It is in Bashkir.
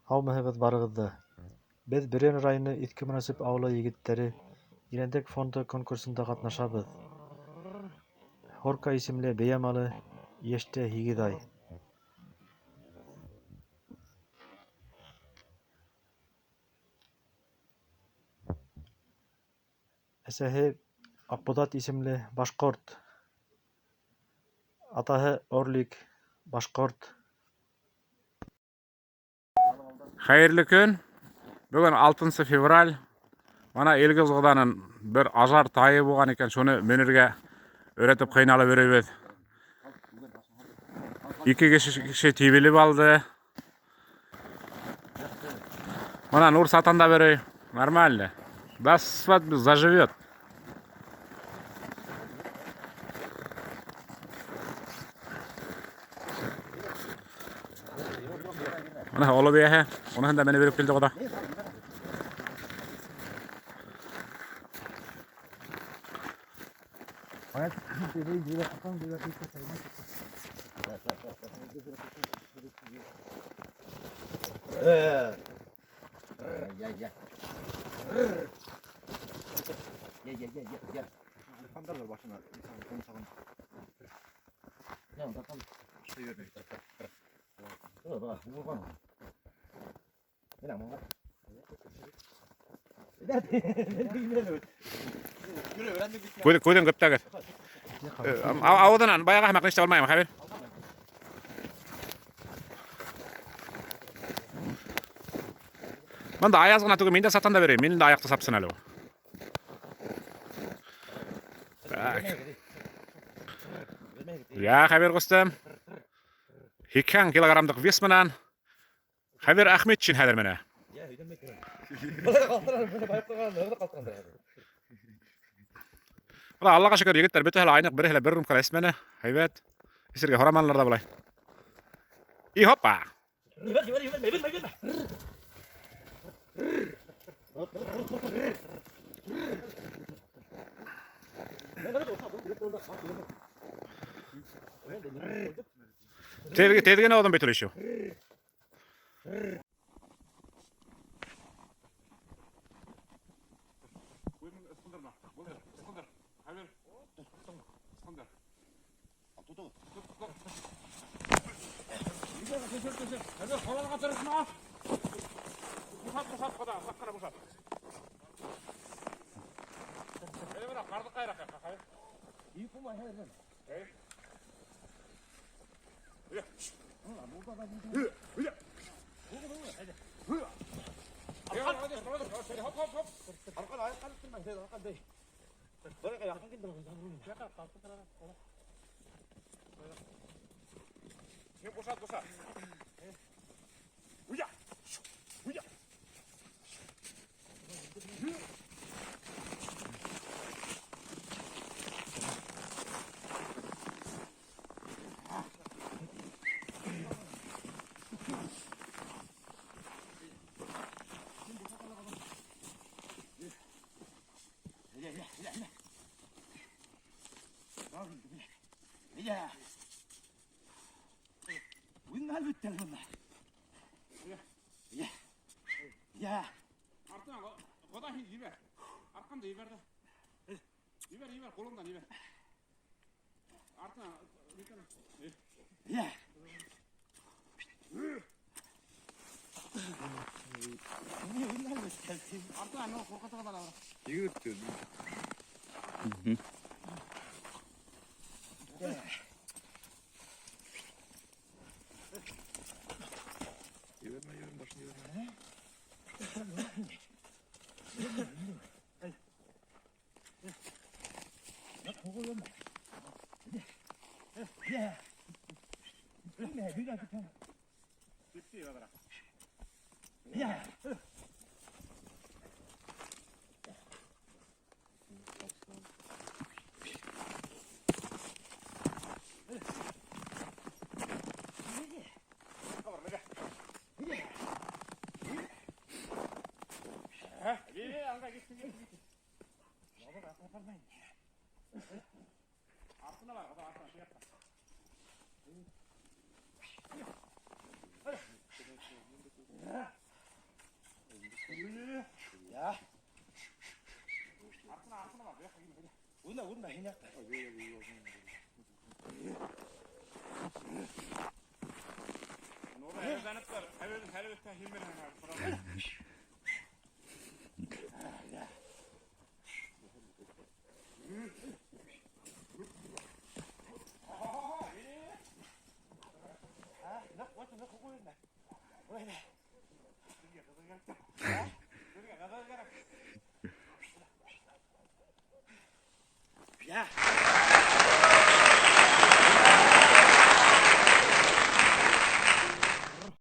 Һаумыһығыҙ барығыҙ ҙа! Беҙ, Бөрйән районы Иҫке Монасип ауылы егеттәре, Ирәндек фонды конкурсында ҡатнашабыҙ. Һорка исемле бейә малы, йәштә 8 ай. Әсәһе Аҡбуҙат исемле башҡорт. Атаһы Орлик башҡорт. Хәйерле көн. Бөгөн 6 февраль. Мына Илгиз ҡоҙаның бер ажар тайы булған икән, шуны менергә өйрәтеп ҡыйналып йөрөйбөҙ. Ике кеше тибелеп алды. Мына Нур сатанда йөрөй. Нормально. До свадьбы заживет. Мына оло бейәһе. Уныһын да менеп йөрөп килде ҡоҙа. Күҙен көптәгеҙ. Ауыҙынан баяғы һымаҡ нишләп алмайым, Хәбир. Мында аяҙ ғына түгел, мин дә сатанда берәйем, минең дә аяҡты сапсын әле ул. Так. Я, Хәбир ҡустым. 80 килограммдыҡ вес менән Хәбир Әхметшин хәҙер менә. Бына Аллаға шөкөр, егеттәр бөтәһе лә айныҡ, береһе лә бер рюмка ла эсмәне. Һәйбәт. Эсергә һораманылар ҙа былай. И хопа! Тиҙ, тиҙ генә оҙон бит ул еще.